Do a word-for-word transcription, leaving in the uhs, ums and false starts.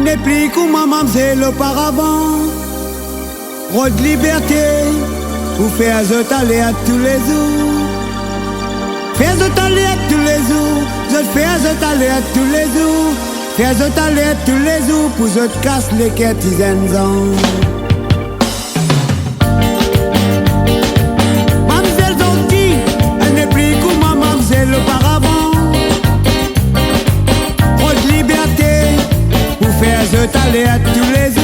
N'est pli koman mamzèl oparavan. Rod libèrté pou fé zot alé a tou lé zour. Fé zot alé a tou lé zour. Zot fé zot alé a tou lé zour. Fé zot alé a tou lé zour pou zot kas lé kèr ti zènn zan. Mamzèl zordi, èl n'est pli koman mamzèl oparavan. Rod libèrté pou fé zot alé a tou lé zour.